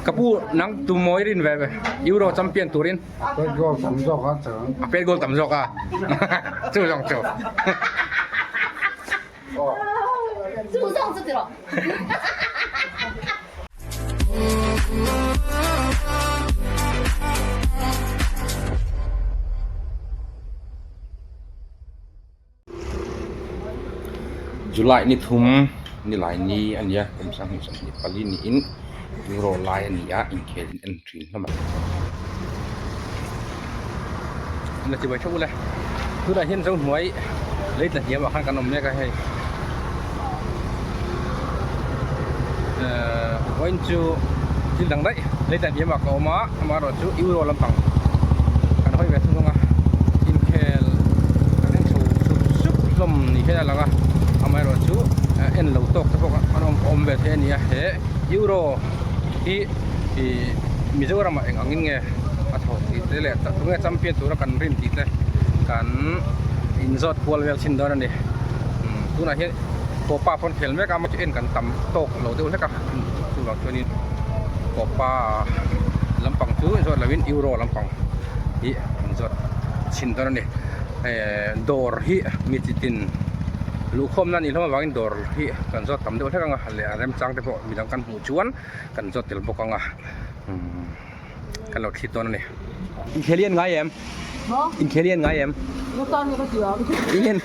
Ka pu nang tu mawi rin ve ve Euro champion turin. A pet goal tam zawk a chuan. A pet goal tam zawk a. Chu zawng chu. Chu zawng chu tiraw. July ni thum ni lai ni a nia kum 2024 niin euro lai a ni a inkhel in en thin hlawm a la ti mai theuh ule tunah hian zohnuai lei tla hniam ah khan kan awm mek a hei ehh vawiin chu thil dang daih lei tla hniam ah ka awm a amaherawhchu euro lampang kan hawi ve thung a inkhel kan en chho sup sup hlawm ni hian a lang a amaherawhchu en lo tawk te pawh an awm ve thei a ni a he euro hi ih Mizoram ah eng angin nge a thawk tih te leh tunge champion tura kan rin tih te kan inzawt kual vel thin dawn a ni tunah hian Copa pawn khel mek a en kan tam tawk lo deuh hlek a chuvang chuanin Copa lampang chu zawt lovin Euro lampang hi an zawt chhin dawn a ni dawr hi mi chi tin luhkhawmna a nih hlawm avangin dawr hi kan zawt tam deuh hlek ang a leh a remchang te pawh midang kan hmuh chuan kan zawt tel bawk ang a kan lo thlit dawn a ni. Inkhel hi an ngai em? Inkhel hi an ngai em? Ingen.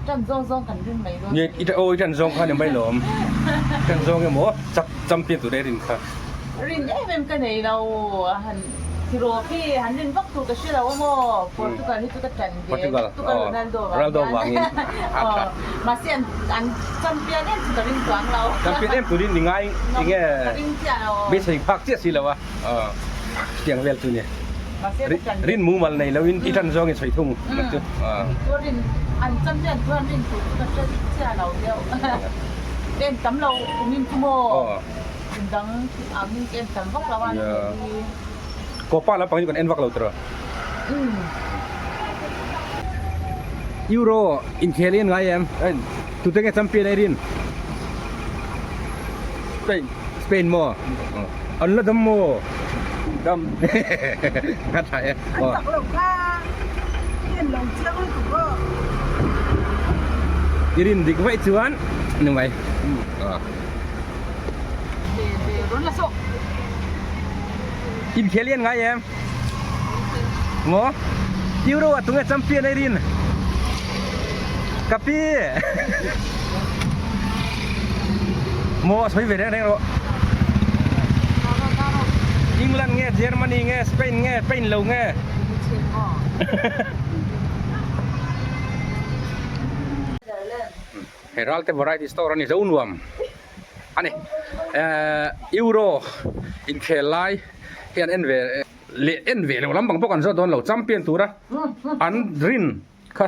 Ṭan zawng zawng kan rin mai dawn. Nge i aw i ṭan zawng kha ni mai lawm. Ṭan zawng emaw chak champion tur e rin kha. Rin em em ka nei lo han Trophy han rin vak tur ka hre lo a maw Portugal hi chu ka ṭan ve Portugal Portugal Ronaldo vang Ronaldo vangin aw mahse an an champion em chu ka ring chuang lo champion em turin ni ngai enge ka ring chiah lo beisei phak chiah si lo a chutiang vel chu ni mahse ka ṭan rin mumal nei lo in i ṭan zawng in sawi thung chu chu rin an champion chuan rin tur chu ka hre chiah lo deuh en tam lo kumin chu maw Dang angin ka en tam vak lo a ni hi. Copa lampang hi kan en vak lo tiraw? Euro inkhel hi an ngai em? Tute nge champion ei rin? Spain. Spain maw? An la dam maw? Dam. A tha e. An tak lo kha en lo chiang lutuk aw. I rin dik vaih chuan ni mai. Inkhel hian ngai em? Maw? Euro ah tunge champion ei rin? Ka pi! Maw a sawi ve reng reng rawh. England nge Germany nge Spain nge Spain lo nge? He Ralte Variety Store a ni zo nuam a ni. Ehh Euro inkhel lai hi an en ve leh en ve lo lampang pawh kan zawt dawn lo champion tura an rin kha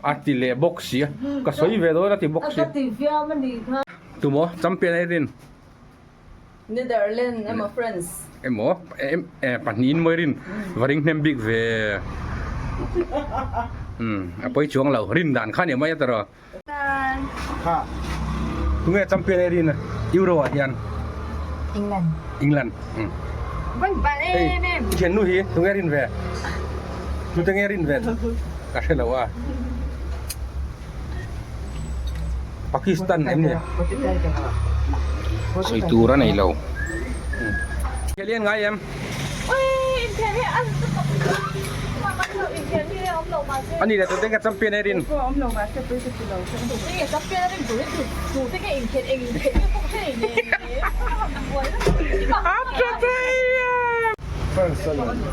a ti leh bawk si a ka sawi ve dawn a ti bawk si tumaw champion a rin Netherlands emaw France. Emaw pahnihin mawi rin va ring hnem bik ve umm a pawi chuang lo rin dan kha ni mai a tawrh. Kha tunge champion e rin Euro ah hian England. England umm hei i thiannu hi tunge rin ve tute nge rin ve ka hre lo a. Pakistan em ni? Sawi tur a nei lo. Inkhel hi an ngai em? A ni le tute nge champion e rin?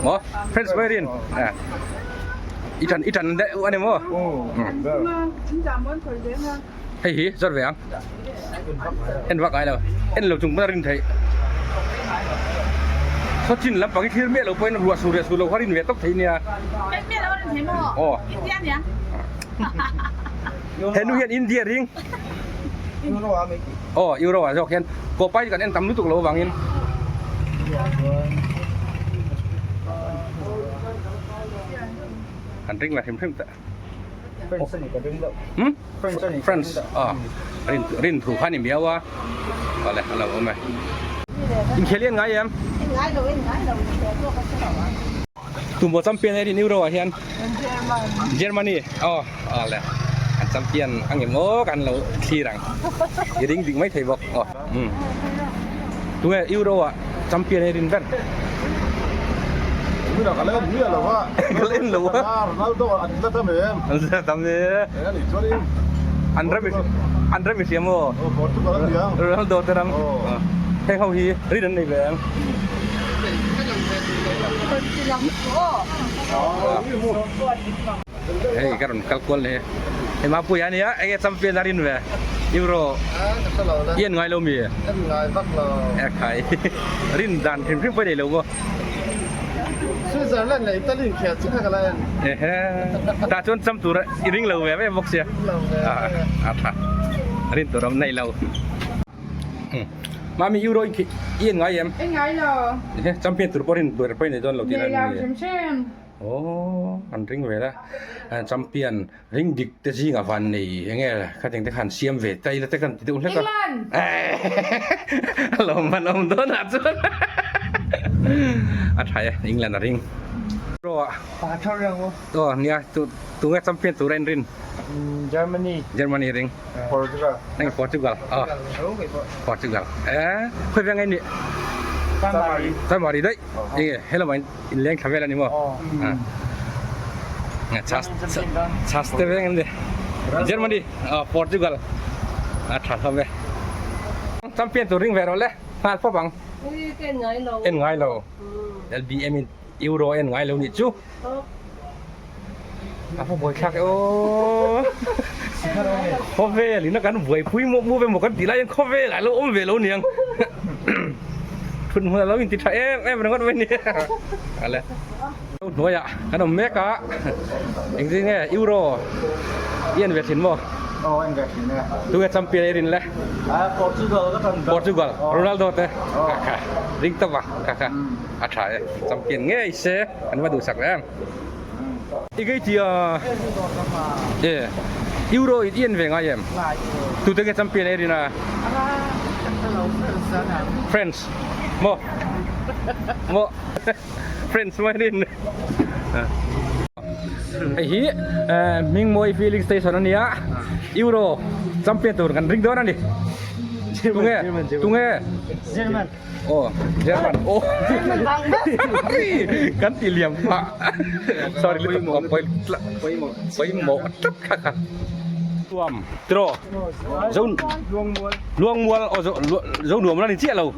Maw? France pawh i rin? I tan i tan deuh a ni maw? Hei hi zawt ve ang. En vak ngai lo. En lo chung pawn a rin theih. Khawchin lampang hi thlir miah lo pawhin ruah sur leh sur lo kha rin ve tawp thei nia. Aw. Henu hian India ring. Aw Euro ah zawk hian Copa hi kan en tam lutuk lo avangin. Kan ring la hrim hrim ta. France ani ka ring deuh. Hmm? France ani. France a rin rin thu kha ni miau a. Vale a lo awm e. Inkhel hian ngai em? Ngai lo en ngai lo inkhel pawh ka hre lo a. Tumbo champion e rin Euro ah hian. German. Germany aw ale an champion angem aw kan lo thlir ang. I ring dik mai thei bawk aw. Um. Tunge Euro ah champion e rin ber. Mira ka len mia lo a. Ka len lo a. Ronaldo an la tam em. An la tam e. E ani chuan in. An ram an ram i hriam aw. Portugal an niang. Ronaldo te ram. Heng ho hi rin an nei ve ang. Hei ka rawn kal kual leh hei Mapuia ania enge champion a rin ve Euro i en ngai lo mi En ngai vak lo e khai rin dan hrim hrim pawh i nei lo maw Switzerland leh Italy inkhiah chu kha ka la en ehe tah chuan cham tur i ring lo ve ve bawk sia a tha rin tur awm nei lo. Mami Euro i i en ngai em? En ngai lo. Ehe champion tur pawh rin ber pawh i nei dawn lo tih Nei lo hrim hrim. Aww an ring ve la. Champion ring dik te zingah van nei enge khatiang te khan siam ve ta ila te kan ti deuh hlek a. England! A lawm man awm dawn ah chuan a tha e England a ring. Euro ah. Pathar reng u. Aw nia tu tunge champion tur a inrin? Germany. Germany ring. Portugal. Nang Portugal. Oh. Portugal. Eh, khoi veng ai ni. Tamari. Tamari dai. Enge hello in in leng thavel ani mo. Ah. Nga chas chas te veng ni. Germany, oh Portugal. A tha hlawm e. Champion tur ring ve rawh le. Nghal pawp ang. En ngai lo. En ngai lo. LBM in Euro en ngai lo nih chu. A va buai thlak e aw. Khawvel ina kan buaipui mup mup emaw kan tih lai hian khawvel ah lo awm ve lo niang. Thut hmun a lo inti tha em em ringawt mai nia. Ale. Hnuaiah kan awm mek a. Engtin nge Euro i en ve thin maw? Aw en ve thin e. Tunge champion i rin le? Portugal ka tan. Portugal Ronaldo te. Ring tawp a kha kha. A tha e champion ngei se an va duhsak em. I kei tia e Euro in i en ve ngai em? Tute nge champion ei rin a? France maw maw France mai rin. Hei hi Hmingmawi filling station a nia Euro champion tur kan ring dawn a ni. Tunge tunge German. Aw German aw kan ti liam phah sorry lutuk aw pawi pawimawh tlat kha kha tuam tiraw zo luangmual aw zo zo nuam la ni chiah lo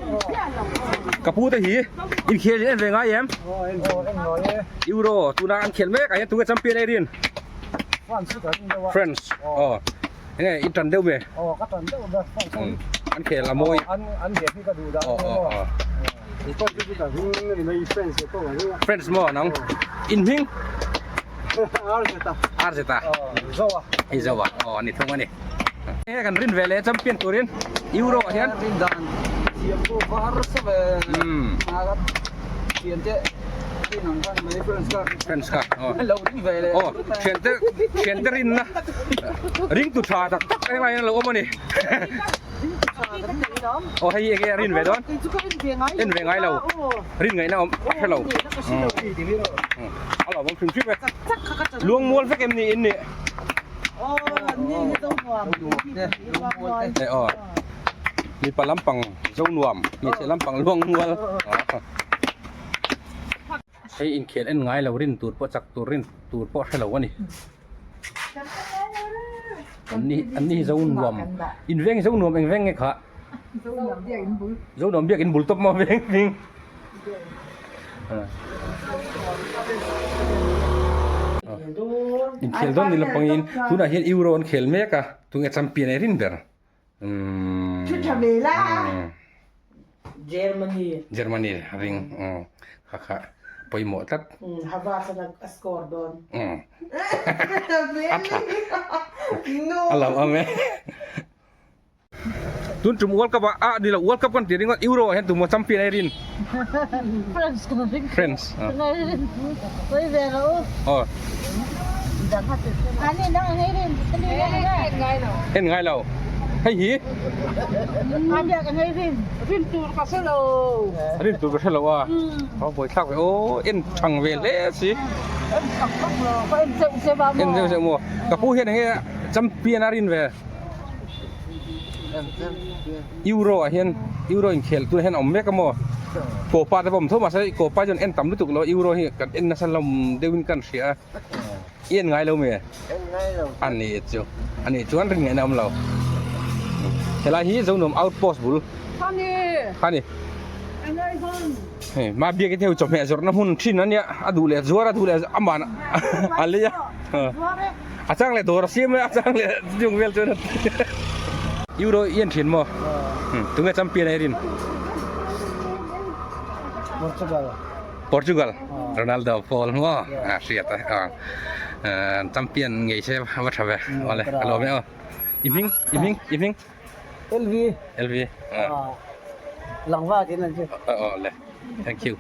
ka pu te hi inkhel in en ve ngai em euro tuna an khel mek ah hian tunge champion ei rin France aw. Enge i tan deuh ve? Aw ka tan deuh ve. An khel a mawi. An an ve hi ka duh dan. Aw aw aw. Pawh chu ka hming ani mai friends te pawh ka ring a. Friends maw nang? In hming? Arzeta. Arzeta. Aw Zoa. Hei Zoa. Aw ani thung ani. Enge kan rin ve leh champion turin Euro ah hian. Rin dan thiam pawh va harsa ve. Umm. Thian te rin ang khan mai friends kha. Friends kha. Aw. Lo ring ve leh. Aw thian te thian te rinna ring tu tha tak tak eng lai in a lo awm a ni. Aw hei enge a rin ve dawn. En ve ngai lo. Rin ngaihna awm a hre lo. A lo awm hrim hrim e. Luang mual vek em ni in nih. Aw. Mipa lampang zo nuam, hmeichhe lampang luang mual. Hei inkhel en ngai lo rin tur pawh chak tur rin tur pawh hre lo a ni. An ni an ni hi zo nuam in veng zo nuam eng veng nge kha? Zo nuam biak in bul tawp maw veng veng. Inkhel dawn ni lampangin tunah hian euro an khel mek a tunge champion ei rin ber. Thu tha ve la. Germany. Germany ring kha kha pawimawh tlat. Havertz an a score dawn. A tha. A lo awm e. Tun tum World Cup ah ah ni lo World Cup kan tih ringawt Euro ah hian tumaw champion ai rin. France kan ring. France. Pawimawh ve lo. Aw. En ngai lo hei hi Rin tur ka hre lo. Rin tur ka hre lo a. A buai thlak ve aw en thang ve hle si. En thang vak lo ka en zeuh zeuh a maw. En zeuh zeuh maw. Ka pu hian enge champion a rin ve. Euro ah hian Euro inkhel tur hian a awm mek a maw. Copa te pawh a awm tho mahse Copa chuan en tam lutuk lo Euro hi kan en nasa hlawm deuhin kan hria a. I en ngai lo mi? En ngai lo. A ni chu. A ni chuan rin ngaihna awm lo. Helai hi Zonuam outpost bul. Khani. Khani. En ngai hmun. Hei ma biak i theu chawhmeh zawrhna hmun thin a nia. A duh leh zuar a duh leh aman a lei a. A chang leh dawr a siam a, a chang leh chung vel chuan Euro i en thin maw? Tunge champion a i rin? Portugal. Portugal Ronaldo pawl maw a hriat a champion ngei se a va tha ve awle ka lawm e aw i hming i hming i hming LV LV Langva tin an chu awle thank you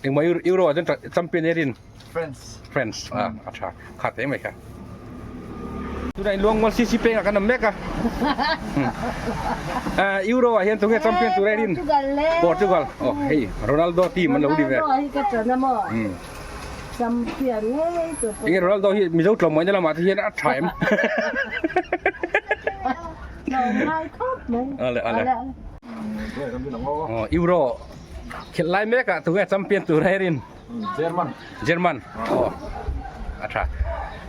engmah Euro ah chuan champion e rin France France a a tha kha te mai kha tunah in luangmual cc peng ah kan awm mek a Euro ah hian tunge champion tur e rin Portugal oh hei Ronaldo team an lo ni ve Champion ngei tur pawh. Enge Ronaldo hi Mizo tlawmngaihna lamah te hian a tha em Tlawmngai khawp mai. Ale ale. Euro khelh lai mek ah tunge champion tur e rin German. German. Oh. A tha.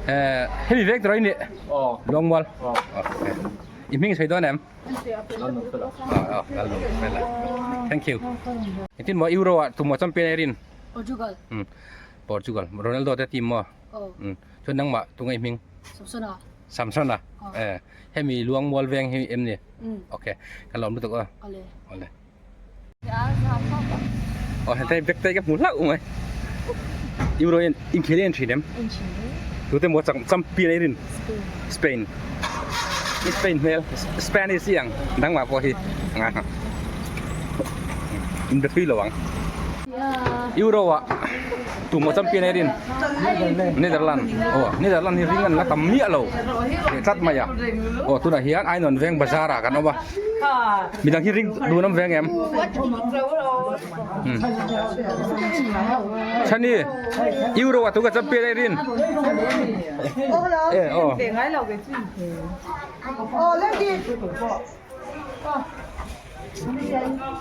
Eh, hemi vek tur ini. Oh. Longwal. Oh. Okay. I hming sei dawn em? London fela. Oh, oh, London fela. Thank you. Itin mo Euro ah tumo champion erin. Portugal. Portugal. Ronaldo te team mo. Oh. Chuan nangmah tunga i hming? Samsona. Samsona. Eh, hemi Luangmual veng hi em ni? Okay. Ka lawm lutuk aw. Ole. Ole. Aw heta bag te ka hmu hlauh mai. Euro hian inkhel en thin em? Tute maw champion ei rin? Spain. Spain hmel Spanish hi ang dangmah pawh hi in be thui lo ang. Euro ah tu maw champion ei rin? Netherlands. Aw Netherlands hi ring an la tam miah lo leh tlat mai a. Aw tunah hian Ainawn veng bazar ah kan awm a. Midang hi ring dun awm ve ang em? Chani Euro a tu ka champion ai rin. Eh oh.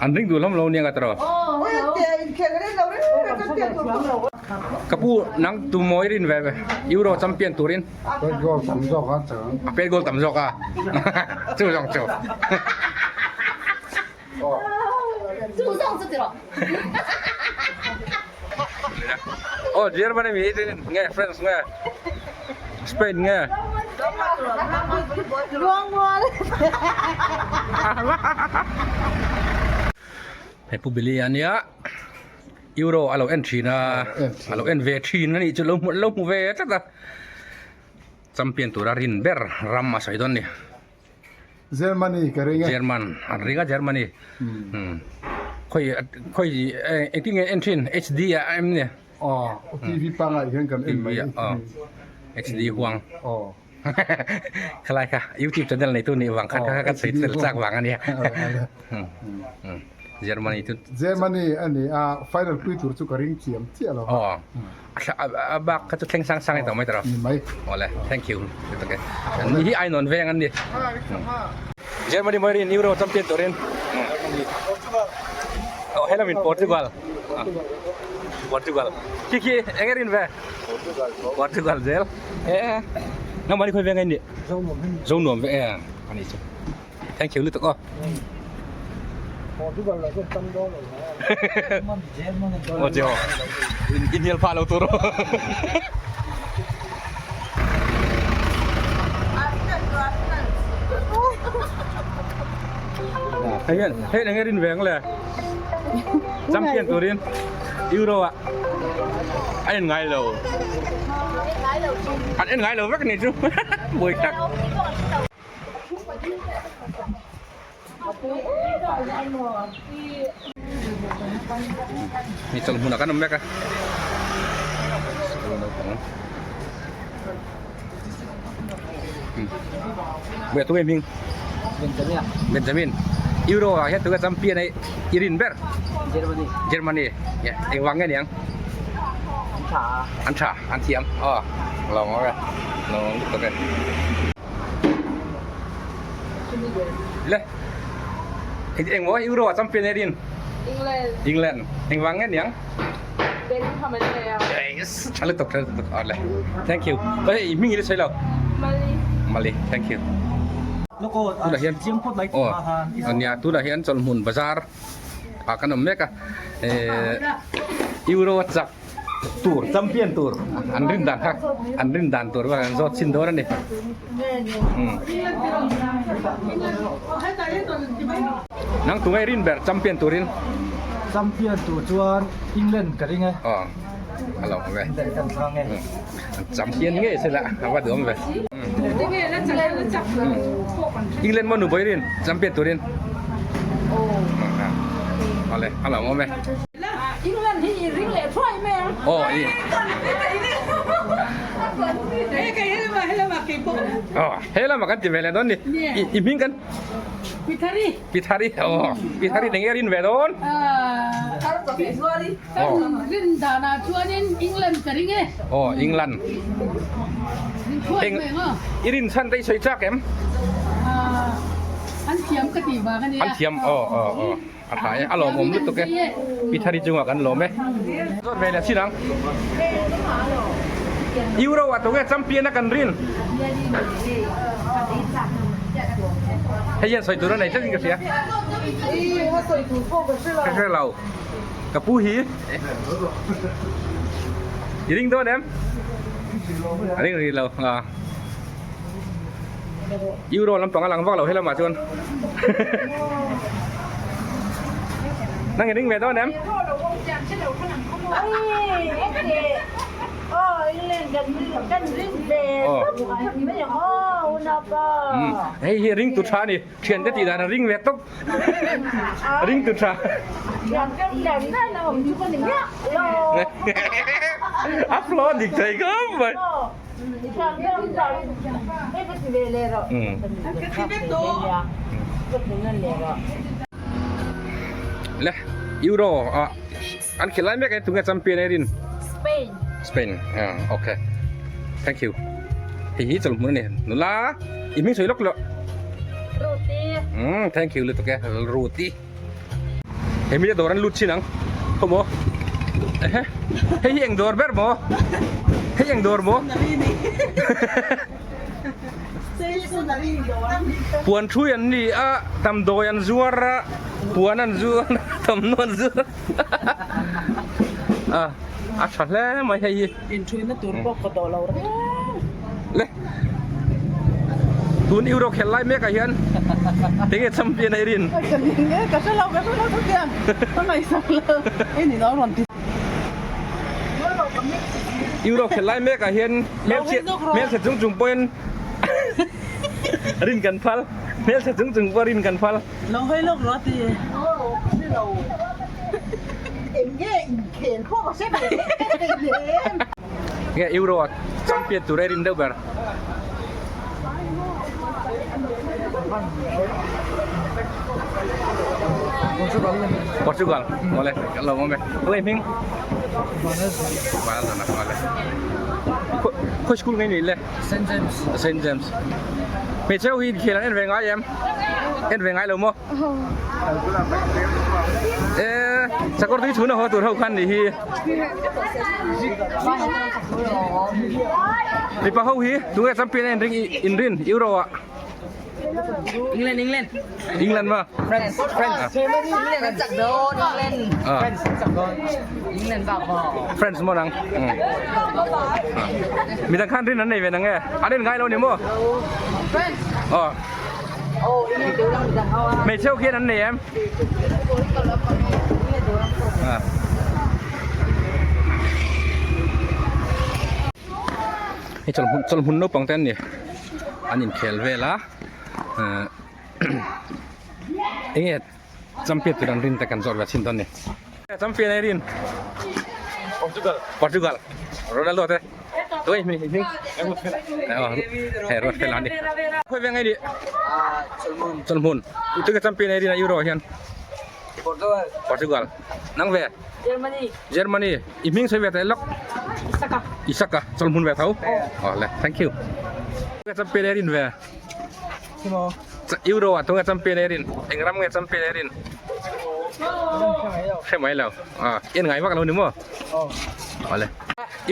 An ring duh hlawm lo nia ka tawh. Ka pu nang tu mawi rin ve ve Euro champion turin. Pet goal tam zawk a chang. A pet goal tam zawk a. Chu zawng chu. Chu zawng chu tiraw. Oh Germany mi nge France nge Spain nge. Hei Pu Billy a nia. Euro a lo en thin a, a lo en ve thin a nih chu lo hmu lo hmu ve tlat a, champion tura rin ber ram a sawi dawn a ni. Germany ka ring e. German an ring a Germany. Hmm. Khoi khoi engtin nge en thin HD a em ni? Aw TV pangai hian kan en mai. Aw HD huang. Aw. Khalai kha YouTube channel nei tu nih vang khan kha kan sawi tel chak vang a nia. Germany chu Germany a ni a final pui tur chu ka ring thiam chiah lo. Aw a bak kha chu thleng sang sang tawh mai tawh. Ni mai. Awle thank you. Ni hi ai nawn veng an ni. Germany mai rin Euro champion turin. Portugal. Oh helamin Portugal. Portugal. Khi khi enge rin ve? Portugal. Portugal zel. E nang mani khoi ve ngai ni? Zo nuam ve e ani chu. Thank you lutuk aw. Portugal la chuan tam dawn lo Aw che aw. In hnial phah lo tur. Hei hian hei enge rin ve ang le. Champion turin Euro ah a en ngai lo. An en ngai lo vek a ni chu. Buai tak. Mi chawlh hmunah kan awm mek a school naupang Buai tunge hming Benjamin Benjamin Euro ah hian tunge champion a i rin ber Germany Germany engvang nge niang An tha An tha an thiam aw lo ngawr e lo ngawr lutuk e Le engmaw Euro ah champion a i rin England England engvang nge niang Bellingham an nei a. Yes, tha lutuk tha lutuk aw le. Thank you. Oi i hming i sawi lo. Mali. Mali, thank you. Tunah hian aw nia tunah hian chawlhmun bazar ah kan awm mek a eh euro a chak tur champion tur an rin dan kha an rin dan tur an zawt chhin dawn a ni. Nang tungai rin ber champion turin. Champion tur chuan England ka ring e. Aw a lo awm ve. England kan thlang e. Champion ngei se la a va duh awm ve. England maw nupui rin champion turin. Aw le a lo awm e. England hi i ring leh thuai mai ang. Aw i. Aw he lamah kan ti ve leh dawn ni. I hming kan. Pithari. Pithari aw Pithari eng nge rin ve dawn? Kan rin danah chuanin England ka ring e. Aw England. Ring thuai mai ang aw. I rin chhan te i sawi chak em? An thiam ka tih vang a nia. An thiam aw aw aw a tha e a lawmawm lutuk e. Pithari chungah kan lawm e. Zawt ve leh chin ang. Euro ah tunge champion a kan rin. Hei hian sawi tur a nei tlat in ka hria. Ka hre lo. Ka pu hi. I ring dawn em? A ring rih lo. Euro lampang a lang vak lo helamah chuan. Nang i ring ve dawn em? Hei hi ring tu tha a ni. Thian te tih dan a ring ve tawp. Ring tu tha. A flow dik thei khawp mai. Le Euro ah an khel lai mek e tunge champion e rin Spain Spain ah okay thank you hei hi chawlhmun ani nula i hming sawi lawk lo Ruti um thank you lutuk e Ruti He mi te dawr an lut chin ang khaw maw ehe hei hi eng dawr ber maw hei eng dawr maw puan thui an ni a damdawi an zuar a puan an zuar a thawmhnaw an zuar a a tha hle mai hei hi Inthuina tur pawh ka tawh lo reng. Le tun Euro khelh lai mek ah hian enge champion a i rin? Ka ring e, ka hre lo, ka hre lo chu tiang ka ngaihsak lo i ni lo rawn ti. Euro khelh lai mek ah hian hmelchhe hmelchhe chung chung pawhin rin kan phal hmelchhe chung chung pawh rin kan phal. Lo hawi lawk rawh a ti. Enge inkhel pawh ka hre ve em. Nge Euro ah champion tur a rin deuh ber. Portugal awle ka lo awm e. Eng hming? Vanlalzana awle. Khawi school nge ni le? Saint James. Saint James. Hmeichhe ho hi inkhel an en ve ngai em? En ve ngai lo maw? Eee sakawr tui chhun a haw tur ho khan nih hi. Mipa ho hi tunge champion a inring inrin Euro ah. England England. England ma. France France. England an chak dawn England. France an chak dawn. England bak maw. France maw nang. Midang khan rin an nei ve nang e. An en ngai lo ni maw? France. Aw. Hmeichhe ho khian an nei em? Hei chawlhmun chawlhmun naupang te an ni an inkhel vel a enge. Champion tur an rin te kan zawt ve chhin dawn ni. Champion ai rin. Portugal. Portugal. Ronaldo te. Tuai mi hming. He ruat fel ani. Khoi veng ai ni. Cholmun. Cholmun. Tu ke champion ai rin a Euro hian. Portugal. Portugal. Nang ve. Germany. Germany. I hming sawi ve ta lok. Isaka. Isaka. Cholmun ve tho. Oh le. Thank you. Champion ai rin ve. Euro ah tunge champion e rin eng ram nge champion e rin hre mai lo ah en ngai vak lo ni maw awle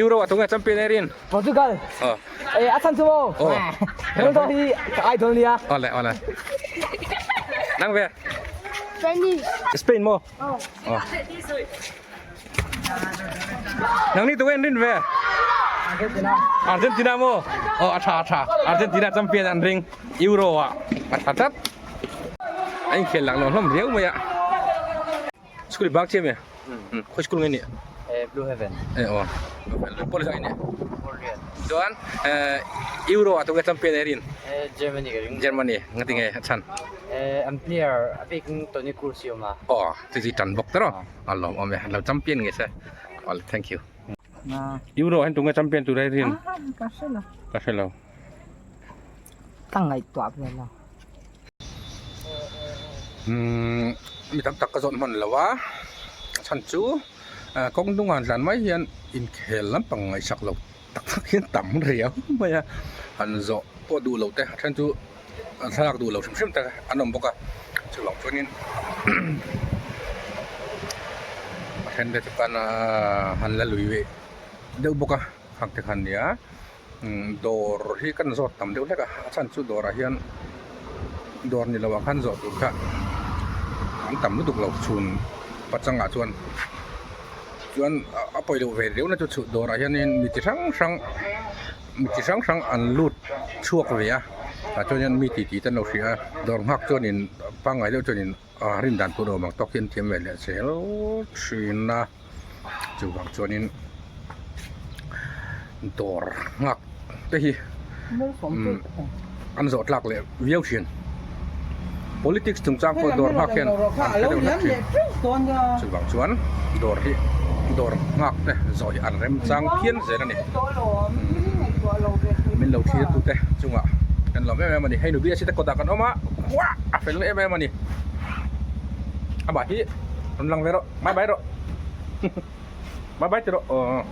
Euro ah tunge champion e rin Portugal oh e a chan chu maw oh Ronaldo hi ka idol nia awle awle nang ve Spain Spain maw oh Nang ni tunge rin ve Argentina maw aw a tha a tha Argentina champion an ring Euro ah a tha tlat a inkhel lak lo hlawm riau mai a school i bak chiam e khawi school nge ni Blue Heaven e aw Police ah nge ni chuan Euro ah tunge champion e rin Germany ka ring Germany ngati nge a chhan an player a bik Toni Kroos hi awm a aw chu chu tan bawk tawh a lawm awm e lo champion nge se awle thank you euro hian tunge champion tur a rin ka hre lo ka hre lo ka ngaihtuah ve lo umm mi tam tak ka zawt hman lo a a chhan chu kawng hnungah tlan mai hian inkhel lampang ngaihsak lo tak tak hian tam riau mai a han zawh pawh duh loh te a then chu an thlalak duh lo hrim hrim te an awm bawk a chuvang chuanin a then te chu khan han la lui ve deuh bawk a khang te khan nia dawr hi kan zawt tam deuh hlek a a chhan chu dawrah hian dawr ni loah khan zawh tur kha an tam lutuk lo chhun pachangah chuan. Chuan a pawi loh ve deuh na chu chhut dawrah hianin mi chi hrang hrang mi chi hrang hrang an lut chhuak ve a tah chuan hian mi titi te an lo hria a dawr nghak chuanin pangngai deuh chuanin a rin dan tur awm ang tawk hi an thiam ve leh zel thin a chuvang chuanin dawr nghak te hi an zawh tlak leh viau thin politics chungchang pawh dawr nghak hian an hre deuh hlek thin chuvang chuan dawr hi dawr nghak te zawh hi an remchang phian zel a ni min lo thlir tute chungah kan lawm em em a ni hei nubi a site kawtah kan awm a uah a fel em em a ni amah hi rawn lang ve rawh bye bye rawh. Bye bye ti rawh aw.